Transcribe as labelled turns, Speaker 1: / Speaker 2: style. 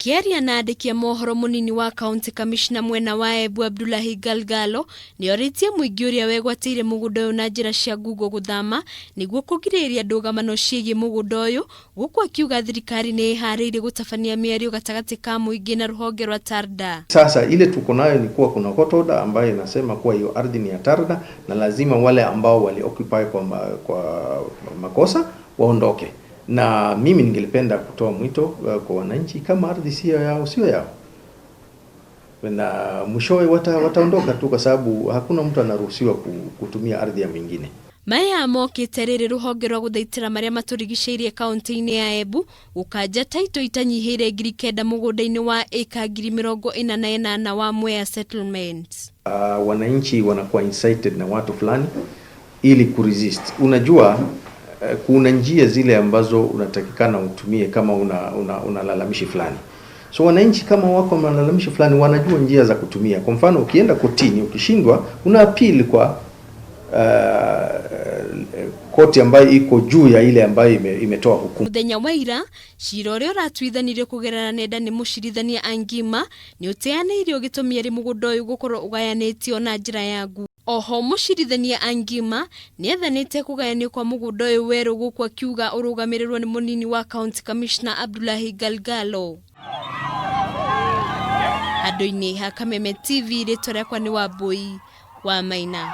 Speaker 1: Akĩaria na andĩki a mohoro mũnini wa county commissioner mwena wa Embu Abdullahi Galgalo nĩorĩtie mũingĩ ũrĩa wegwatĩire mũgũnda ũyũ na njĩra cia ngungo gũthama nĩguo kũgirĩrĩria ndũgamano ciĩgiĩ mũgũnda ũyũ, gũkũ akiuga thirikari nĩ ĩharĩirie gũtabania mĩario gatagatĩ ka mũingĩ na rũhonge rwa Tarda.
Speaker 2: Sasa ile tuko nayo ni kuwa kuna court order ambayo inasema kuwa hiyo ardhi ni ya Tarda na lazima wale ambao wali occupy kwa makosa waondoke. Na mimi ningelipenda kutoa mwito kwa wananchi, kama ardhi sio yao, sio yao, na mwishowe wataondoka tu, kwa sababu hakuna mtu anaruhusiwa kutumia ardhi ya mwingine.
Speaker 1: Maya mokĩte rĩrĩ rũhonge rwa gũthaitĩra marĩa matũrigicĩirie kaunti-inĩ ya Embu gũkanja taito itanyihĩire 9,000 mũgũnda-inĩ wa ĩka 48,000 wa Mwea Settlement.
Speaker 2: Wananchi wanakuwa incited na watu fulani ili kuresist. Unajua, kuna njia zile ambazo unatakikana utumie kama una lalamishi fulani. So wananchi kama wako malalamishi fulani wanajua njia za kutumia. Kwa mfano, ukienda kotini ukishindwa, una appeal kwa koti ambayo iko juu ya ile ambayo imetoa hukumu.
Speaker 1: Muthenya wa ira cira ũrĩa ũratuithanirio kũgerera nenda nĩ mũcirithania Angima nĩ ũteanĩirio gĩtũmi arĩ mũgũnda ũyũ gũkorwo ũgayanĩtio na njĩra ya ngu. Oho mũcirithania Angima nĩathanĩte kũgayanio kwa mũgũnda ũyũ werũ, gũkũ akiuga ũrũgamĩrĩrwo nĩ mũnini wa county commissioner Abdullahi Galgalo. Handũ-inĩ ha Kameme TV, rĩtwa rĩakwa nĩ Wambui wa Maina.